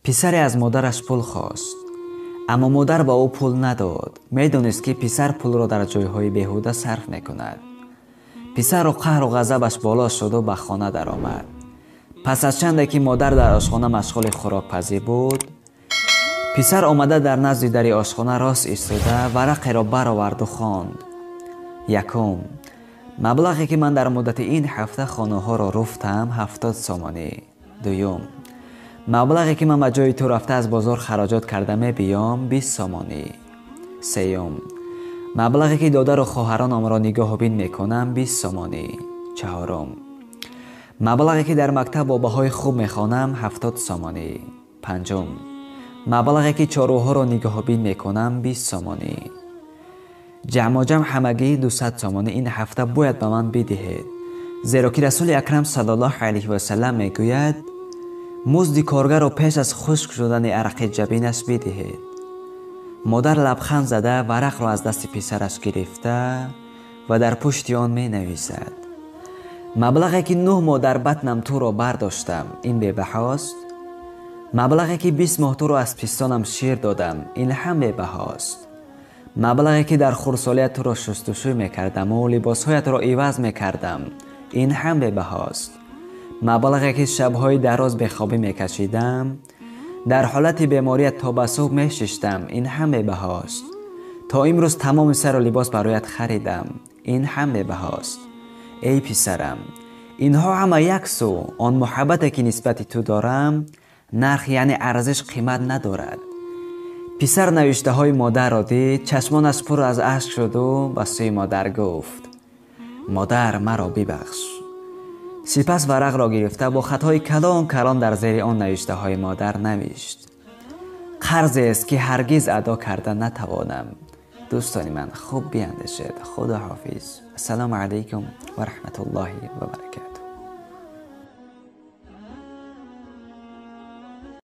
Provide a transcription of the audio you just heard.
Писаре аз модараш пул хост, аммо модар ба ӯ пул надод. Медонист, ки писар пулро дар ҷойҳои беҳуда сарф мекунад. Писарро қаҳру ғазабаш боло шуду ба хона даромад. Пас аз чанде ки модар дар ошхона машғули хӯрокпазӣ буд, писар омада дар назди дари ошхона рост истода варақеро бароварду хонд. Якум: маблағе ки ман дар муддати ин ҳафта хонаҳоро руфтам, 70 сомонӣ. Дуюм: маблағе ки ман ба ҷои ту рафта аз бозор хароҷот карда мебиём, 20 сомонӣ. Сеюм: маблағе ки додару хоҳаронамро нигоҳубин мекунам, 20 сомонӣ. Чаҳорум: маблағе ки дар мактаб бо баҳои хуб мехонам, 70 сомонӣ. Панҷум: маблағе ки чорвоҳоро нигоҳубин мекунам, 20 сомонӣ. Ҷамъоҷамъ ҳамагӣ 200 сомонӣ ин ҳафта бояд ба ман бидиҳед, зеро ки Расули Акрам саллаллоҳу алайҳи васаллам мегӯяд: музди коргарро пеш аз хушк шудани арақи ҷабинаш бидиҳед. Модар лабханд зада варақро аз дасти писараш гирифта ва дар пушти он менависад: маблағе ки 9 моҳ дар батнам туро бардоштам, ин бебаҳост. Маблағе ки 20 моҳ туро аз пистонам шир додам, ин ҳам бебаҳост. Маблағе ки дар хурдсолият туро шустушӯй мекардаму либосҳоятро иваз мекардам, ин ҳам бебаҳост. Маблағе ки шабҳои дароз бехобӣ мекашидам, дар ҳолати беморият то ба субҳ мешиштам, ин ҳам бебаҳост. То имрӯз тамоми сару либос бароят харидам, ин ҳам бебаҳост. Эй писарам, инҳо ҳама як сӯ, он муҳаббате ки нисбати ту дорам, нарх, яъне арзиш, қимат надорад. Писар навиштаҳои модарро дид, чашмонаш пур аз ашк шуду ба сӯи модар гуфт: модар, маро бибахш. Сипас варақро гирифта бо хатҳои калон калон дар зери он навиштаҳои модар навишт: қарзест ки ҳаргиз адо карда натавонам. Дӯстони ман, хуб биандешед. Худо ҳофиз. Ассалому алайкум ва раҳматуллоҳи ва баракатуҳ.